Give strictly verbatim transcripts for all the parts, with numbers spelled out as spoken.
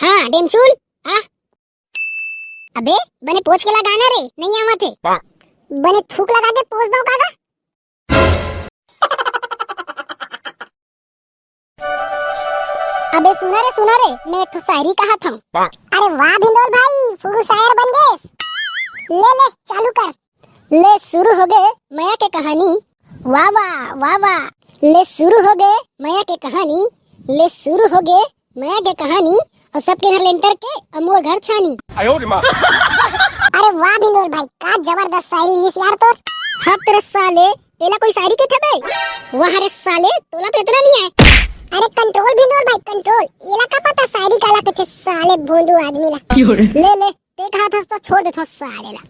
हाँ डेमचून, आ। अबे बने पोंछ के लगा ना रे, नहीं आवत हे। बने थूक लगा के पोंछ दो काका। अबे सुना रे, सुना रे, मैं एक ठो शायरी कहाथंव। अरे वाह भिंदोल भाई, फुल शायर बन गेस। ले ले, चालू कर। ले शुरू होगे मया के कहानी। वाह वाह, वाह वाह। ले शुरू होगे मया के कहानी। ले शुरू होगे मया के कहानी। अउ सबके घर लेंटर के अउ मोर घर छानी। अरे वाह भिंदोल भाई, का जबरदस्त शायरी रहिस यार तोर। हत रे साले, एला कोई शायरी कथे बे? वाह रे साले, तोला तो इतना नहीं है। अरे कंट्रोल भिंदोल भाई, कंट्रोल। एला का पता शायरी काला कथे, साले भोंदू आदमी ला। ले ले, ते कहाथस तो छोड़ देथंव साले ला।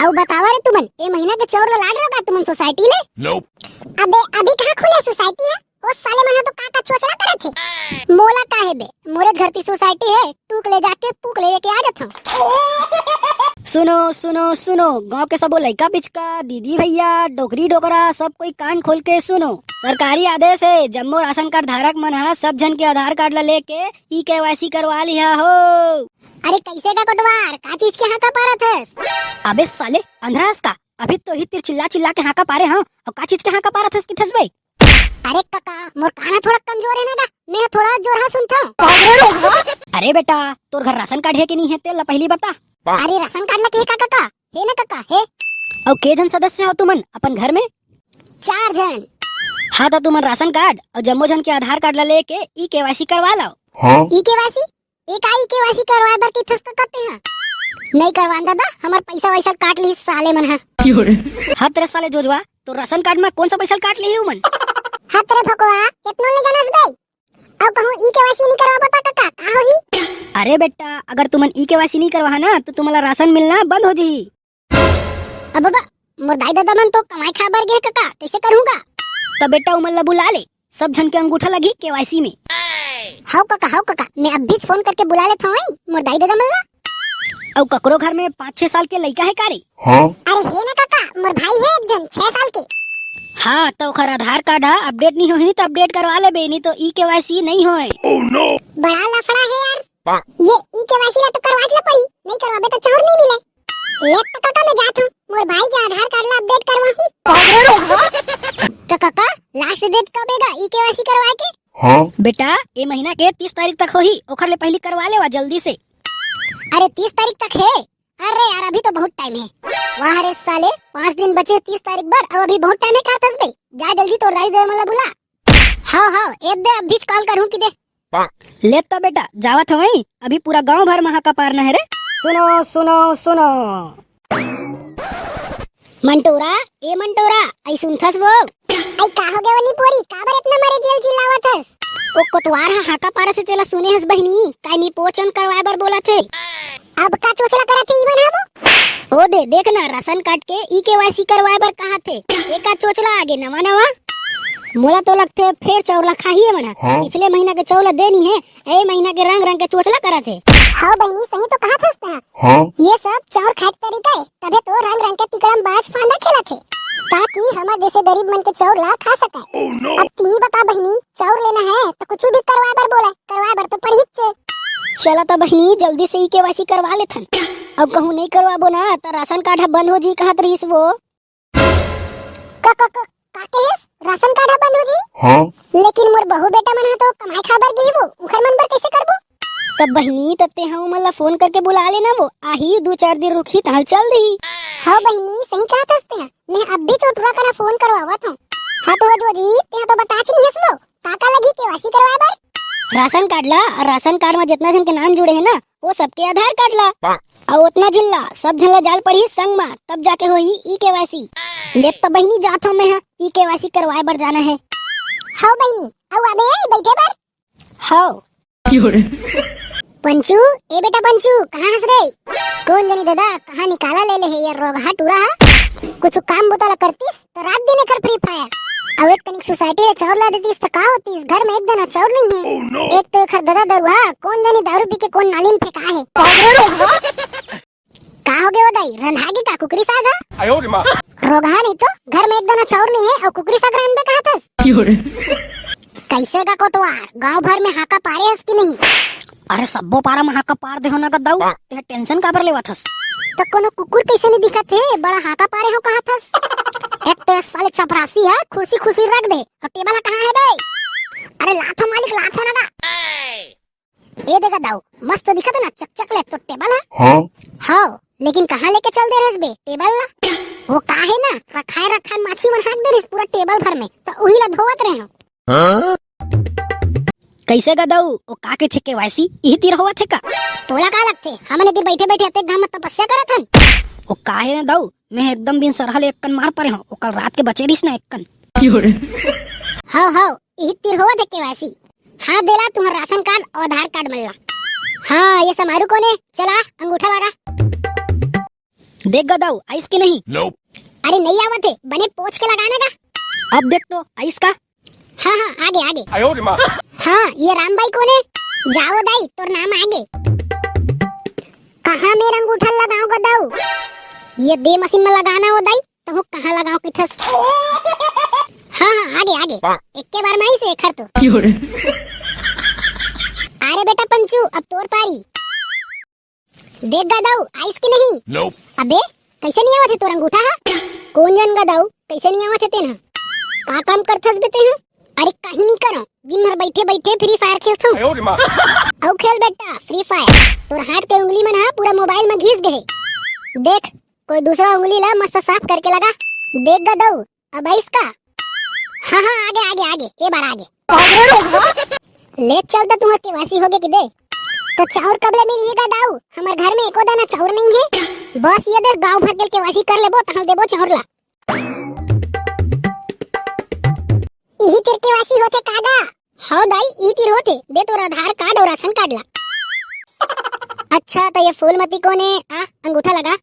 अउ बतावा रे तुमन, ए महीना के चौर ला लान रहो का तुमन सोसाइटी ले? अबे अभी कहाँ खुले सोसाइटी हे? ओ साले मन ह तो का का चोचला करत हे। मोला का हे बे, मोरे घर ती सोसाइटी हे, टूक ले जाके पूक ले लेके आ जाथंव। सुनो सुनो सुनो, गांव के सबो लइका पिचका, दीदी भैया, डोकरी डोकरा, सब कोई कान खोल के सुनो। सरकारी आदेश हे, जम्मो राशन कार्ड धारक मन ह सब झन के आधार कार्ड ला लेके ई केवाईसी करवा लिहा हो। अरे कैसे का कोटवार, का चीज के हाका पारत हस? अबे साले, अंधरा हस का? अभी तो ही तिर चिल्ला चिल्ला के हाका पारे हंव, अउ का चीज के हाका पारत हस किथस बे? अरे कका, मोर कान ह थोड़ा कमजोर हे ना दा, मैं थोड़ा जोरहा सुनथंव। अरे बेटा, तोर घर राशन कार्ड हे कि नहीं हे, तेला पहली बता। अरे राशन कार्ड ला के का कका? हे ना कका, हे। अउ के झन सदस्य हो तुमन अपन घर में? चार झन। हाँ, तो तुमन राशन कार्ड अउ जम्मो झन के आधार कार्ड ला लेके ई केवाईसी करवा लाओ। E KYC? ए का ई केवाईसी करवाए बर कहिथस कका तेहा? नहीं करवान दादा, हमर पैसा वैसा काट लिस साले मन ह। हत रे साले जोजवा, तोर राशन कार्ड में कौन सा पैसा काट लिही उमन? हत रे भगवा, केतनो ले जानस बे? अउ कहूँ ई केवाईसी नहीं करवाबो त कका, का होही? अरे बेटा, अगर तुमन ई केवाईसी नहीं करवाहा ना, तो तुम्हारा राशन मिलना बंद हो जाही। अब बाबा, मोर दाई ददा मन तो कमाई खाए बर गे कका, कैसे करूँगा? त बेटा उमन ला बुला ले, सब झन के अंगूठा लगी केवाईसी में। हव कका, हव कका, मैं अभीच फोन करके बुला लेथंव मोर दाई ददा मन ला। अउ ककरो घर में पाँच छह साल के लइका हे का रे? अरे हे ना कका, मोर भाई हे एक झन छह साल के। हाँ, त ओखर आधार कार्ड ह अपडेट नहीं होही त अपडेट करवा लेबे, नहीं तो ई केवाईसी नहीं होय। बड़ा लफड़ा हे यार। ये ई केवाईसी ला तो करवाच ला पड़ी, नहीं करवाबे तो चाउर नहीं मिले। ले तो कका मैं जात हूँ, मोर भाई के आधार कार्ड ला अपडेट करवाहूँ। तो कका लास्ट डेट कब हेगा ई केवाईसी करवाए के? बेटा, ए महीना के तीस तारीख तक होही, ओखर ले पहली करवा लेवा जल्दी से। अरे तीस तारीख तक हे? अरे यार अभी तो बहुत टाइम हे। वाह रे साले, पाँच दिन बचे तीस तारीख बर, अउ अभी बहुत टाइम हे का तस बे? जा जल्दी तोर दाई ददा मन ला बुला। हव हव, ए दे अभीच कॉल करूँ कि दे। ले तो बेटा, जावत हवई, अभी पूरा गांव भर म हाका पारना हे रे। सुनो, सुनो, सुनो। मंटोरा, ए मंटोरा, आई सुनथस वो? आई का हो गे वनी पोरी, काबर इतना मरे जेल चिल्लावत हस? ओ कोतवार ह हाका पारत हे, तेला सुने हस बहिनी, काय निपोचन करवाए बर बोलत हे? अब का चोचला करत हे इमन ह वो? ओ दे, देख ना, राशन कार्ड के ई केवाईसी करवाए बर कहाथे। एका चोचला आगे नवा नवा। मोला तो लगथे फेर चौरला खाही ए मन ह। पिछले महीना के चौरला देनी हे, ए महीना के रंग रंग के चोचला करत हे। हाँ बहिनी, सही तो कहा थस तैं। ये सब चौर खाए के तरीका हे, तभे तो रंग रंग के तिकड़म बाज फांदा खेलत हे, ताकि हमर जैसे गरीब मन के चौरला खा सके। अब ती बता बहिनी, चौर लेना हे तो कुछ भी करवाए बर बोला, करवाए बर तो पड़ही चे। चला त बहिनी, जल्दी से ई केवाईसी करवा लेथन। अब कहूँ नहीं करवाबो ना, त राशन कार्ड ह बंद हो जी, कहत रहिस वो। का, का, का, का कहेस? राशन कार्ड ह बंद हो जी? लेकिन मोर बहू बेटा मन ह तो कमाए खाए बर गे हे वो, उखर मन बर कैसे करबो? तब बहिनी, तब तेहा उमन ला फोन करके बुला लेना, वो आही, दू चार दिन रुकही, तहां चल दीही। हाँ बहिनी, सही कहत हस तेहा, मैं अभी चोटुरा करा फोन करवावत हूँ। हाँ तो वो जोजवी, तेहा तो बताच नहीं हस वो, का का लगही केवाईसी करवाए बर? राशन कार्ड ला, अउ राशन कार्ड में जितना झन के नाम जुड़े हे ना, वो सबके आधार कार्ड ला। अउ उतना झन ला, सब झन ला जाल पड़ही संग मा, तब जाके होही ई केवाईसी। ले त बहिनी जात हूँ मैं हा, ई केवाईसी करवाए बर जाना हे। हव बहिनी, अउ अबे बइठे बर। हव। पंचू, ए बेटा पंचू, कहाँ हस रे? कोन जनी ददा, कहाँ निकाला ले ले हे ये रोगहा टूरा हा? कुछ काम बुता ला करतीस, त रात दिन एकर फ्री फायर। अउ एक कनिक सोसाइटी ला चौर ला देतीस, त का होतीस? घर में एक दाना चौर नहीं हे। एक तो एकर ददा दरुहा, कोन जनी दारू पी के कोन नाली में फेंका हे। का हो गे वो दाई, रंधा गे का कुकरी साग हा? रोगहा नहीं तो, घर में एक दाना चौर नहीं हे अउ कुकरी साग रांधबे कहा थस? कैसे का कोटवार, गांव भर में हाका पारे हस कि नहीं? अरे सब्बो पारा म हाका पार दे हो ना गा दाऊ, तेहा tension काबर लेवत हस? त कोनो कुकुर कइसे नइ दिखत हे, बड़ा हाका पारे हो कहत हस। एक तो ये साले चपरासी हे, खुरसी खुरसी रख दे, अउ टेबल ह कहाँ हे बे? अरे लात हो मालिक, लात हो ना गा। ए दे गा दाऊ, मस्त दिखत हे ना, चकचक ले तो टेबल ह। हाँ। हव, लेकिन कहाँ लेके चल दे रहेस बे टेबल ला? वो का हे ना, रखाय रखाय माछी मन हाक दे रहेस पूरा टेबल भर में, त उही ला धोवत रहे हो। हाँ? कइसे गा दाऊ, वो का कहिथे केवाईसी इही तीर होवत हे का? तोला का लगथे, हमन ए तीर बइठे बइठे अतेक घाम म तपस्या करत हन? वो का हे ना दाऊ, मैं एकदम बिन सरहा ले एक कन मार परे हंव, वो कल रात के बचे रहिस ना एक कन। हव हव, इही तीर होवत हे केवाईसी। हाँ, दे ला तुंहर राशन कार्ड अउ आधार कार्ड मन ला। हाँ, ये समारू कोन ए? चल आ, अंगूठा लगा। देख गा दाऊ, आइस कि नहीं? अरे नहीं आवत हे, बने पोंछ के लगा ना गा। अब देख तो, आइस का? हाँ हाँ, आगे आगे। हाँ, ये राम बाई कोन ए? जा वो दाई, तोर नाम आगे। कहाँ मेर अंगूठा लगांव गा दाऊ? ये दे मशीन म लगा ना वो दाई, तहूं कहाँ लगांव कहिथस। हाँ हाँ, आगे आगे। एक्के बार म आइस एखर तो। अरे बेटा पंचू, अब तोर पारी। देख गा दाऊ, आइस कि नहीं? अबे, कइसे नइ आवत हे तोर अंगूठा ह? कोन जन गा दाऊ, कइसे नइ आवत हे तेन ह? का काम करथस बे तें ह? अरे कहीं नइ करंव, दिन भर बइठे बइठे Free Fire खेलथंव। अउ खेल बेटा Free Fire, तोर हाथ के उंगली मन ह पूरा मोबाइल म घिस गे हे। देख, कोई दूसरा उंगली ला मस्त साफ करके लगा। देख गा दाऊ, अब आइस का? हाँ हाँ, आगे आगे आगे, ए बार आगे। ले चल, त तुंहर केवाईसी होगे कि दे। त चाउर कब ले मिलही गा दाऊ? हमर घर में एको दाना चाउर नइ हे। बस ये दे, गांव भर के केवाईसी कर लेबो, तहां देबो चाउर ला। इही तीर केवाईसी होथे का गा? हव दाई, इही तीर होथे। दे तोर आधार कार्ड अउ राशन कार्ड ला। अच्छा, त ये फूलमती कोन ए? आ, अंगूठा लगा।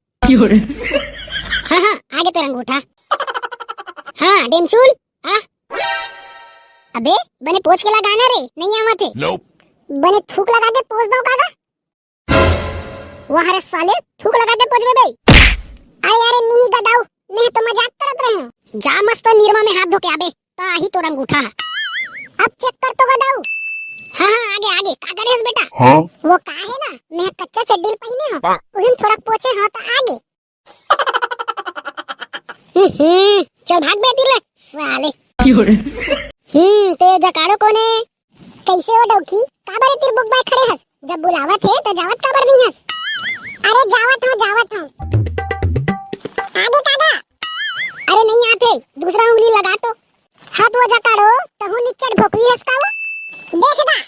हाँ हाँ, आगे तोर अंगूठा। हाँ डेमचुन, आ। अबे, बने पोंछ के लगा ना रे, नइ आवत हे। बने थूक लगा के पोंछ दंव का गा? वाह रे साले, थूक लगा के पोंछबे बे। अरे अरे नहीं गा दाऊ, मैं तो मजाक करत रहे हंव। जा मस्त निरमा में हाथ धो के आबे, त आही तोर अंगूठा ह। अब check कर तो गा दाऊ। हाँ हाँ, आगे आगे, का करे हस बेटा? वो का हे ना, मैं कच्चा चड्डी ल पहिने हंव, उही म थोड़ा पोंछे हंव त आगे। हम्म, चल भाग बे तीर ले, साले। हम्म, ते जकाड़ो कोन ए? कइसे हो डौकी? काबर ए तीर बुकबाय खड़े हस? जब बुलावत हे त जावत काबर नइ हस? अरे जावत हंव, जावत हंव। आगे का गा? अरे नइ आत हे, दूसरा उंगली लगा तो। हाँ तो जकाड़ो, तहूं निच्चट भोकवी हस का वो? देख गा।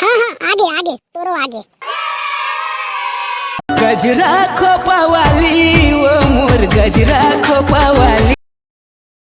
हाँ हाँ, आगे आगे, तोरो आगे। गजरा खोपा वाली, वो मोर गजरा